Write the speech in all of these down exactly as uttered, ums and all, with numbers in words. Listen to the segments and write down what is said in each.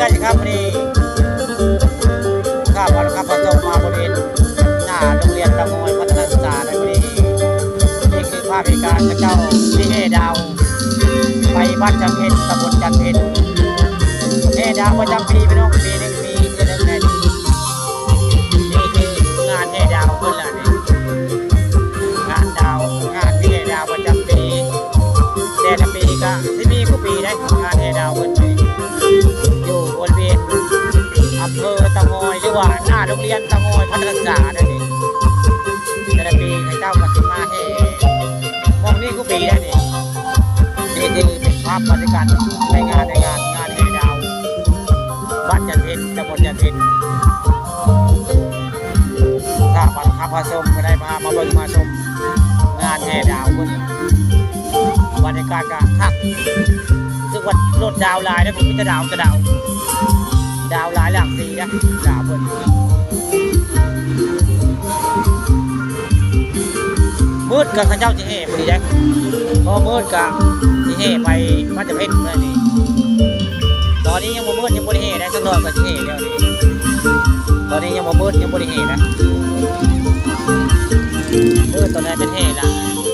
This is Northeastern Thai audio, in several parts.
ครับ นี่ ข้าพเจ้าครับ พระสงฆ์มาบริเวณหน้าโรงเรียนเตางอยพัฒนาศึกษาในวันนี้ นี่คือภาพเหตุการณ์พระเจ้าที่แห่ดาว ไปบ้านจันเพ็ญ ตำบลจันเพ็ญ แห่ดาวประจำปี พี่น้อง ปีหนึ่งมีเทื่อหนึ่งใน นี่คืองานแห่ดาวเพิ่นล่ะนี่ งานดาว งานที่แห่ดาวประจำปี แต่ละปีก็สิมีคู่ปีได้งานแห่ดาวเพิ่น อยู่บริเวณอำเภอเตางอย หรือว่าหน้าโรงเรียนเตางอยพัฒนาศึกษานั่นเอง แต่ละปีเขาเจ้าก็สิมาแห่หม่องนี้คู่ปีได้นี่ นี่คือเป็นภาพบรรยากาศในงาน ในงาน งานแห่ดาว บ้านจันเพ็ญ ตำบลจันเพ็ญ ถ้าพา ถ้าพาชมก็ได้พามาเบิ่งมาชมงานแห่ดาวเพิ่น บรรยากาศก็คัก รู้สึกว่าโลดดาวหลายนะ ผมมีแต่ดาว แต่ดาว ดาวหลายหลากสีนะ ดาวเพิ่น มืดก็เขาเจ้าสิแห่พอดีได้ พอมืดก็สิแห่ไปบ้านจันเพ็ญมื้อนี้ ตอนนี้ยังบ่มืด ยังบ่ได้แห่ได้สักหน่อย ก็สิแห่แล้วนี่ ตอนนี้ยังบ่มืด ยังบ่ได้แห่นะ มืดตอนนั้นเป็นแห่ละ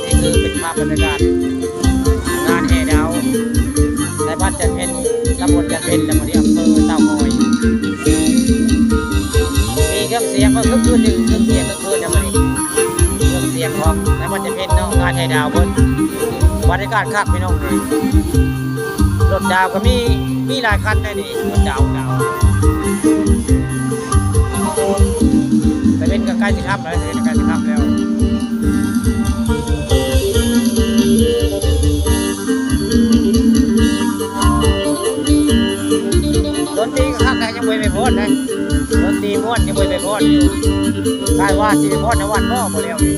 นี่คือเป็นภาพบรรยากาศงานแห่ดาวในบ้านจันเพ็ญ ตำบลจันเพ็ญ และวันนี้อำเภอเต่างอย มีเครื่องเสียงก็คึกคืนหนึ่ง เครื่องเสียงก็คืนนะวันนี้ เครื่องเสียงของในบ้านจันเพ็ญเนาะ งานแห่ดาวเพิ่น บรรยากาศคักพี่น้องเลย รถดาวก็มี มีหลายคันได้นี่ รถดาว ดาว แต่เป็นก็ใกล้สิค่ำแล้ว แต่เป็นก็ใกล้สิค่ำแล้ว ดนตรีก็คักแต่ยังบ่ไปพอดนะ ดนตรีม่วนยังบ่ไปพอดอยู่ คาดว่าสิไปพอดในวัดบ่ บ่แล้วนี่